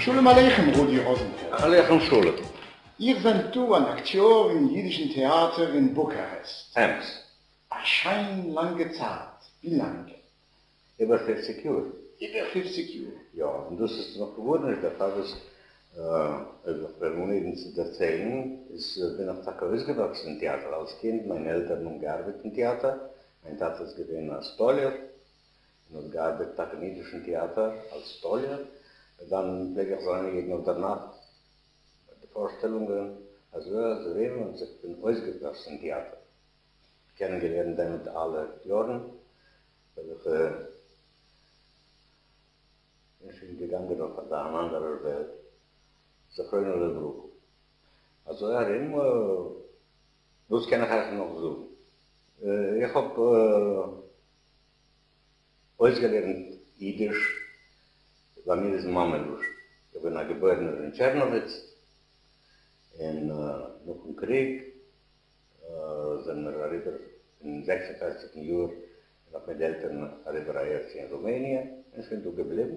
שלום עליכם רודי ראזענפעלד. עליכם שלום. איר זענט דא אן אקטיאר אין אידישן טעאטער אין בוקארעסט. אמת. א שיין לאנגע צייט. ווי לאנג? איבער פופציג יאר. איבער פופציג יאר. יא, און דאס איז נאך גארנישט דערפאר וואס אויב איך וועל אנהייבן צו דערציילן איז בין איך טאקע אויסגעוואקסן אין טעאטער אלס קינד, מיינע עלטערן האבן געארבעט אין טעאטער, מיין טאטע איז געווען א סטאליער און האט געארבעט טאקע אין אידישן טעאטער אלס סטאליער, דאן פלעג איך זיין יעדן אויפדערנאכט ביי די פארשטעלונגען, אזוי אז ארום אז איך בין אויסגעוואקסן אין טעאטער, קענען געלערנט דעמאלט אלע אקטיארן וועלכע זענען שוין געגאנגען אויף אזא אן אנדערער וועלט, זכרונו לברכה. אזוי ארום, וואס קען איך אייך נאך זאגן? איך האב אויסגעלערנט אידיש, ביי מיר איז מאמע לשון. איך בין א געבוירענער אין טשערנאוויץ, און נאכן קריג זענען מיר אריבער אין זעקס און פערציגן יאר בין איך מיט די עלטערן אריבער אהער צו אין רומעניע און שוין דא געבליבן.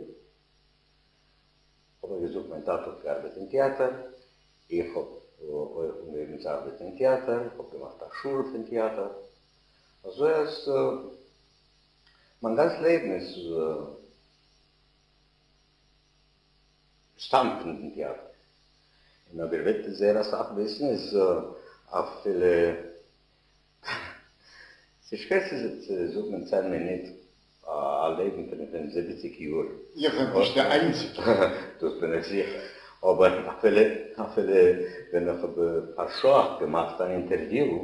האב איך געזאגט מיין טאטע האט געארבעט אין טעאטער, איך האב אויך אנגעהויבן צו ארבעטן אין טעאטער, איך האב געמאכט א שול פון טעאטער, אזוי אז מיין גאנץ לעבן איז שטאמט פון דעם טעאטער. און אויב איר ווילט זייער אסאך וויסן איז אפילו ס'איז שווער צו זאגן אין צען מינוט א לעבן פון 75 יאר. איר זענט נישט דער איינציגער. דאס בין איך זיכער. אבער אפילו אפילו ווען איך האב פאר שוח געמאכט אן אינטערוויו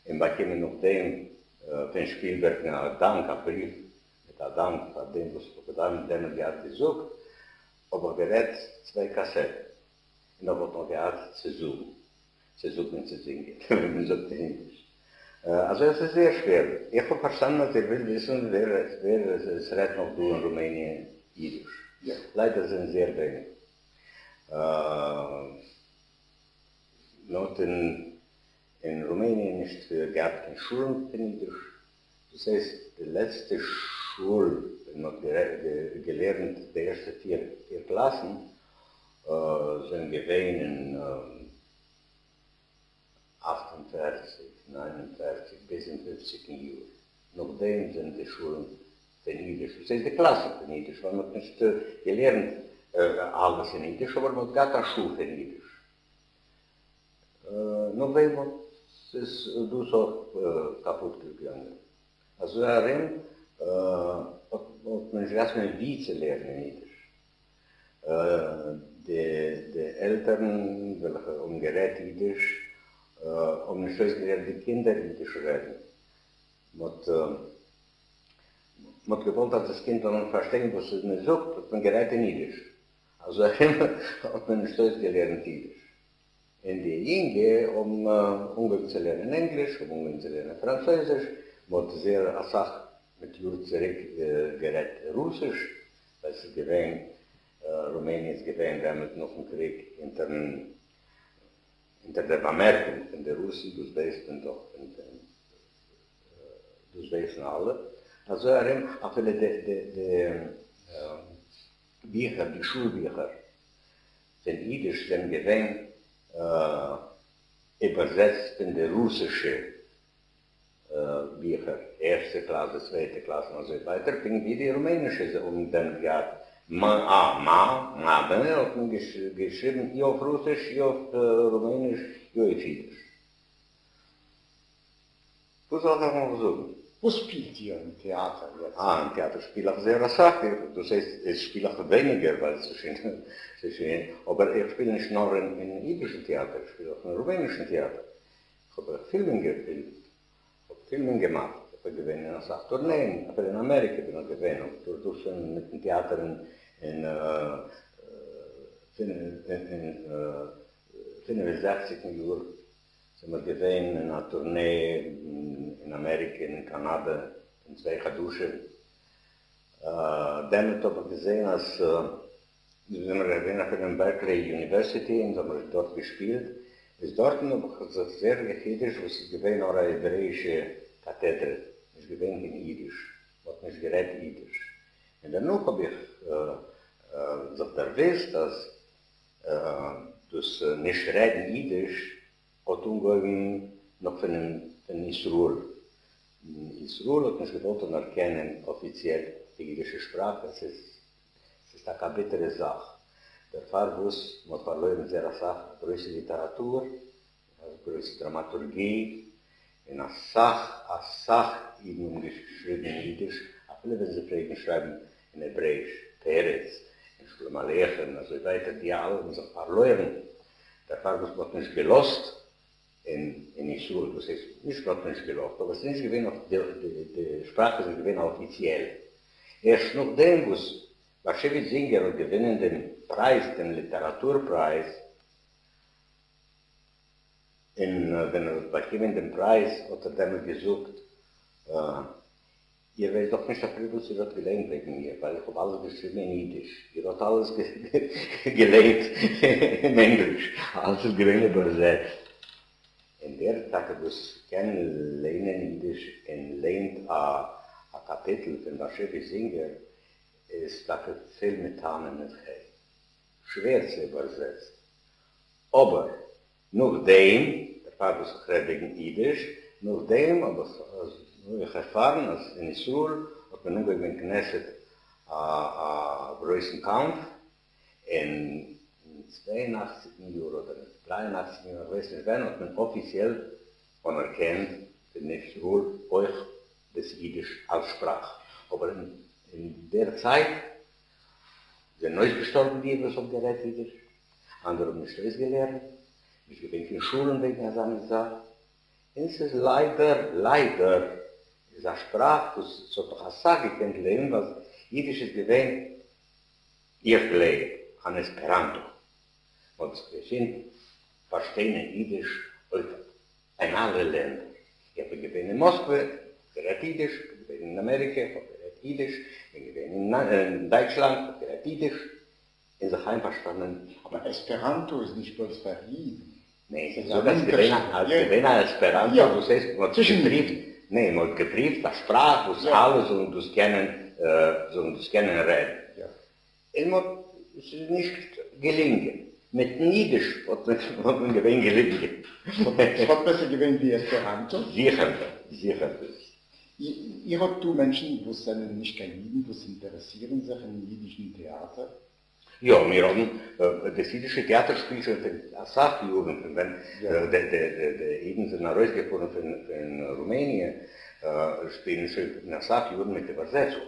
און באקומען נאכדעם פון שפילבערגן א דאנק, א בריוו מיט א דאנק פאר דעם וואס איך האב דעמאלט געהאט געזאגט, האב איך גערעדט צוויי קאסעטן און איך וואלט נאך געהאט צו זאגן, צו זאגן און צו זינגען, ווי מען זאגט אין אידיש. אזוי אז ס'איז זייער שווער. איך האב פארשטאנען אז איר ווילט וויסן ווער עס רעדט נאך דא אין רומעניע אידיש. ליידער זענען זייער ווייניג. מ'האט אין רומעניע נישט געהאט קיין שולן פון אידיש. דאס הייסט די לעצטע שול ווען מען האט געלערנט די ערשטע פיר קלאסן זענען געווען אין 48, 49 ביז אין פופציגן יאר, נאכדעם זענען די שולן פון אידיש, דאס הייסט די קלאסן פון אידיש, ווייל מען האט נישט געלערנט אלעס אין אידיש, אבער מען האט געהאט א שול פון אידיש. נאכדעם האט איז דאס אויך קאפוט געגאנגען. אזוי ארום האט מען נישט געהאט מער וואו צו לערנען אידיש. די עלטערן וועלכע האבן גערעדט אידיש האבן נישט אויסגעלערנט די קינדער אידיש רעדן. מ'האט געוואלט אז דאס קינד זאל פארשטיין וואס מען זאגט, האט מען גערעדט אין אידיש. אזוי ארום האט מען נישט אויסגעלערנט אידיש, און די יונגע האבן אנגעהויבן צו לערנען ענגליש, האבן אנגעהויבן צו לערנען פראנצויזיש, מען האט זייער אסאך מיט יאר צוריק גערעדט רוסיש, ווייל ס'איז געווען, רומעניע איז געווען דעמאלט נאכן קריג אונטערן, אונטער דער באמערקונג פון די רוסן, דאס ווייסט מען דאך פון דאס ווייסן אלע, אזוי ארום אפילו די די ביכער, די שול ביכער פון אידיש זענען געווען איבערזעצט פון די רוסישע ביכער, ערשטע קלאס, די צווייטע קלאס און אזוי ווייטער, פונקט ווי די רומענישע האבן דעמאלט געהאט מ א מא מא ב האט מען געשריבן אי אויף רוסיש אי אויף רומעניש אי אויף אידיש. וואס זאל איך אייך נאך זאגן? וואס שפילט איר אין טעאטער יעצט? אה, אין טעאטער שפיל איך זייער אסאך, דאס הייסט איך שפיל איך ווייניגער ווייל ס'איז שוין, ס'איז שוין, אבער איך שפיל נישט נאר אין אידישן טעאטער, איך שפיל אויך אין רומענישן טעאטער, איך האב אויך פילמען געפילמט, איך האב פילמען געמאכט, איך בין געווען אין אסאך טורנעען, אפילו אין אמעריקע בין איך געווען אויף טור, דאס שוין מיטן טעאטער אין פינף און זעכציגן יאר. זעמיר געווען אין א טורנעי אין אמעריקע און אין קאנאדע פון צוויי חדשים, דעמאלט האב איך געזען אז זעמיר געווען אפילו אין בערקלי יוניווערסיטי און האמיר דארט געשפילט, איז דארטן האב איך זיך זייער געחידושט וואס איז געווען נאר א העברעאישע קאטעדרע, נישט געווען קיין אידיש, מ'האט נישט גערעדט אידיש, און דערנאך האב איך. זיך דערוואוסט אז דאס נישט רעדן אידיש האט אנגעהויבן נאך פון ישראל. ישראל האט נישט געוואלט אנערקענען אפיציעל די אידישע שפראך, עס איז ס'איז טאקע א ביטערע זאך, דערפאר וואס מ'האט פארלוירן זייער אסאך גרויסע ליטעראטור, גרויסע דראמאטורגיע, און אסאך אסאך אידן האבן געשריבן אין אידיש, אפילו ווען זיי פלעגן שרייבן אין העברעיש, פרץ און שלום עליכם און אזוי ווייטער, די אלע האבן זיך פארלוירן דערפאר וואס מ'האט נישט געלאזט אין ישראל, דאס הייסט נישט מ'האט נישט געלאזט, אבער ס'איז נישט געווען אויף די שפראך איז נישט געווען אפיציעל, ערשט נאכדעם וואס באשעוויס זינגער האט געווינען דעם פרייז, דעם ליטעראטור פרייז, און ווען ער האט באקומען דעם פרייז האט ער דעמאלט געזאגט, איר ווייסט דאך נישט אפילו וואס איר האט געליינט וועגן מיר, ווייל איך האב אלעס געשריבן אין אידיש, איר האט אלעס געליינט אין ענגליש, אלעס איז געווען איבערזעצט. און דער טאקע וואס קען ליינען אידיש און ליינט א קאפיטל פון באשעוויס זינגער איז טאקע פול מיט טעמים מיט חן. שווער צו איבערזעצן. אבער נאכדעם, דערפאר וואס איך רעד וועגן אידיש, נאכדעם האב איך ערפארן אז אין ישראל האט מען אנגעהויבן אין כנסת א גרויסן קאמף, אין צוויי און אכציגן יאר אדער אין דריי און אכציגן יאר, איך ווייס נישט ווען, האט מען אפיציעל אנערקענט אין ישראל אויך דאס אידיש אלס שפראך, אבער אין דער צייט זענען אויסגעשטארבן די וואס האבן גערעדט אידיש, אנדערע האבן נישט אויסגעלערנט, נישט געווען קיין שולן וועגן אזא מין זאך, און ס'איז ליידער ליידער איז א שפראך וואס ס'האט נאך אסאך געקענט לעבן ווייל אידיש איז געווען, איך גלייב, אן עספעראנטא, מ'האט זיך געקענט פארשטיין אין אידיש אויף אין אלע לענדער. איך בין געווען אין מאסקווע, גערעדט אידיש, איך בין געווען אין אמעריקע, איך האב גערעדט אידיש, איך בין געווען אין דייטשלאנד, איך האב גערעדט אידיש, און זיך איינפארשטאנען. אבער עספעראנטא איז נישט בלויז פאר אידן. ניין, איך זאג אז ס'איז געווען א עספעראנטא, דאס הייסט מ'האט געפריווט, ניין, מ'האט געפריווט א שפראך וואס אלע זאלן דאס קענען, זאלן דאס קענען רעדן. און מ'האט, ס'איז נישט געלונגען. מיטן אידיש וואלט מען געווען געלונגען. ס'וואלט בעסער געווען ווי עספעראנטא? זיכער, זיכער דאס. איר האט דא מענטשן וואס זענען נישט קיין אידן וואס אינטערעסירן זיך אין אידישן טעאטער? יא, מיר האבן, דאס אידישע טעאטער שפילט שוין פון אסאך יארן, פון ווען די אידן זענען ארויסגעפארן פון רומעניע, שפילן שוין פון אסאך יארן מיט איבערזעצונג.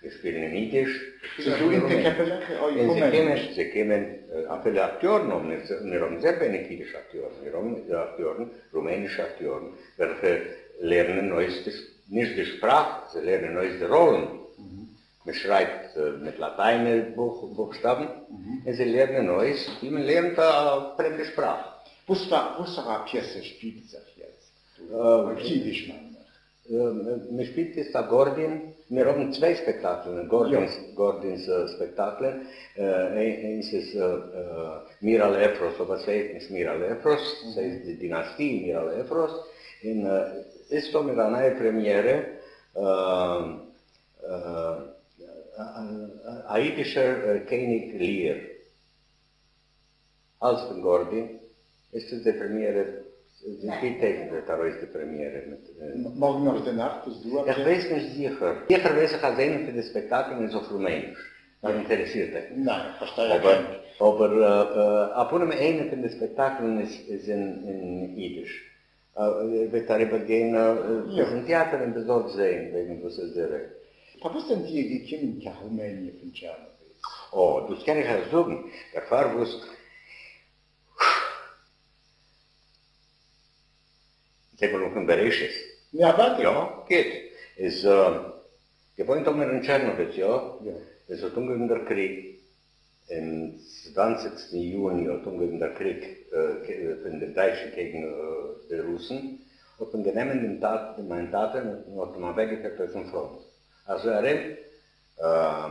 זיי שפילן אין אידיש, ס'איז דא אונטערקעפעלעך אויף רומעניש. זיי קומען, אפילו אקטיארן האבן מיר, מיר האבן זייער ווייניג אידישע אקטיארן, מיר האבן אקטיארן, רומענישע אקטיארן, וועלכע לערנען אויס די, נישט די שפראך, זיי לערנען אויס די ראלן, מען שרייבט מיט לאטיינער בוכשטאבן, און זיי לערנען אויס ווי מען לערנט א פרעמדע שפראך. וואס פאר א פיעסע שפילט זיך יעצט דא אויף אידיש מיין איך? מען שפילט איצט א גארדין, מיר האבן צוויי ספעקטאקלען, גארדינ'ס ספעקטאקלען, איינס איז מירעלע אפרת, אבער ס'הייסט נישט מירעלע אפרת, ס'הייסט די דינאסטיע מירעלע אפרת, און איצט האבן מיר א נייע פרעמיערע, א אידישער קעניג ליר. אלץ פון גארדין, איצט איז די פרעמיערע, די טעג וועט ארויס די פרעמיערע מיט. מארגן אויף די נאכט איז דא א. איך ווייס נישט זיכער, זיכער ווייס איך אז איינע פון די ספעקטאקלען איז אויף רומעניש, נאר אינטערעסירט אייך נישט. ניין, איך פארשטיי אייך נישט. אבער אפנים איינע פון די ספעקטאקלען איז אין אידיש. איר וועט אריבער גיין ביזן טעאטער און דארט זעהן וועגן וואס איז די רעדע. פארוואס זענט איר געקומען קיין רומעניע פון טשערנאוויץ? אה, דאס קען איך אייך זאגן, דערפאר וואס זעט מען אן פון בראשית. יא, אוודאי. יא, גוט. איז געוואוינט האבן מיר אין טשערנאוויץ, יא? יא. עס האט אנגעהויבן דער קריג. אין צוואנציגסטן יוני האט אנגעהויבן דער קריג פון די דייטשן קעגן די רוסן, האט מען גענומען דעם טאטן, מיין טאטע, און האט אים אוועקגעפירט אויפן פראנט. אזוי ארום,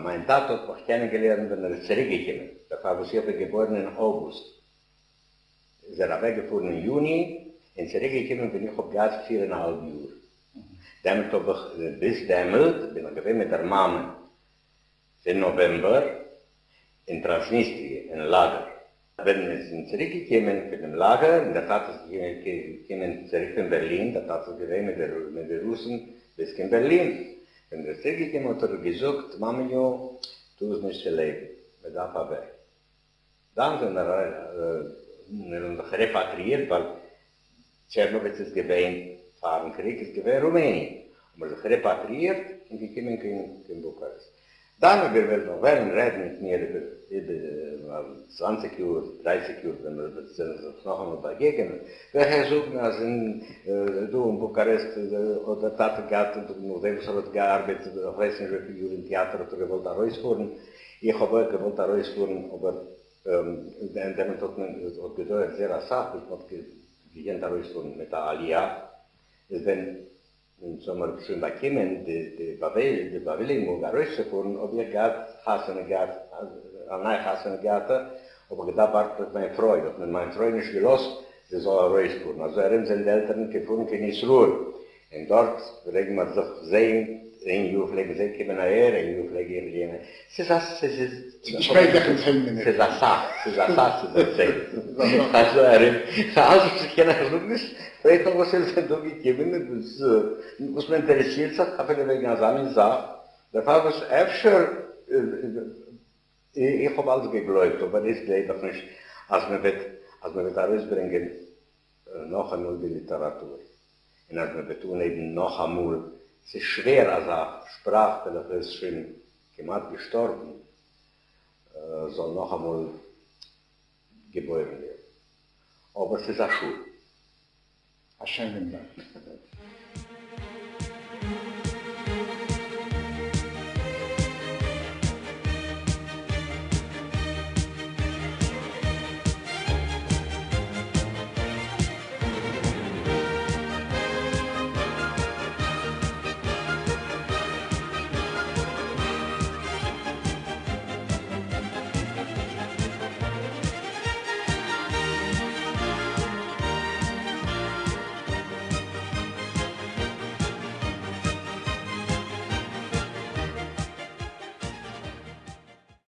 מיין טאטע האט מיך קענען געלערנט ווען ער איז צוריק געקומען, דערפאר וואס איך בין געבוירן אין אוגוסט, איז ער אוועקגעפארן אין יוני, און צוריק געקומען ווען איך האב געהאט פיר און א האלב יאר. דעמאלט האב איך, ביז דעמאלט בין איך געווען מיט דער מאמע. פון נאוועמבער אין טראנסניסטריע אין לאגער. ווען מיר זענען צוריק געקומען פונעם לאגער און דער טאטע איז געקומען צוריק פון בערלין, דער טאטע איז געווען מיט די רוסן ביז קיין בערלין, ווען ער איז צוריק געקומען האט ער געזאגט, מאמעניו, דא איז נישט צו לעבן, מען דארף אוועק. דאן זענען מיר זיך רעפאטריאירט ווייל טשערנאוויץ איז געווען פארן קריג איז געווען רומעניע, האבן מיר זיך רעפאטריאירט און געקומען קיין בוקארעסט. דאן אויב איר וועט נאך וועלן רעדן מיט מיר איבער צוואנציג יאר דרייסיג יאר ווען מיר וועלן זיך נאכאמאל באגעגענען וועל איך אייך זאגן אז אין דא אין בוקארעסט האט דער טאטע געהאט נאכדעם וואס ער האט געארבעט איך ווייס נישט וויפיל יאר אין טעאטער האט ער געוואלט ארויספארן איך האב אויך געוואלט ארויספארן אבער דעמאלט האט מען האט געדויערט זייער אסאך ביז מען האט געקענט ארויספארן מיט א עליה, איז ווען אונז האמער שוין באקומען די די באוויליגונג ארויסצופארן האב איך געהאט חתונה געהאט א ניי חתונה געהאטע האב איך געדארפט ווארטן אויף מיין פרוי האט מען מיין פרוי נישט געלאזט זי זאל ארויספארן אזוי ארום זענען די עלטערן געפארן קיין ישראל און דארט פלעגן מיר זיך זעהן, איין יאר פלעגן זיי קומען אהער, איין יאר פלעג איך גיין אהער, ס'איז א ס'איז ס'איז נישט מעגליך אין צען מינוט. ס'איז אסאך, ס'איז אסאך צו דערציילן, אזוי ארום, אלץ וואס איך קען אייך זאגן איז, פרעגט מיך וואס איר זענט דא געקומען און וואס וואס מען אינטערעסירט זיך אפילו וועגן אזא מין זאך, דערפאר וואס אפשר איך האב אלץ געגלויבט, אבער איצט גלייב איך נישט אז מען וועט אז מען וועט ארויסברענגען נאכאמאל די ליטעראטור, און אז מען וועט אנהייבן נאכאמאל, ס'איז שווער אז א שפראך וועלכע איז שוין כמעט געשטארבן זאל נאכאמאל געבוירן ווערן, אבער ס'איז א שאד. א שיינעם דאנק.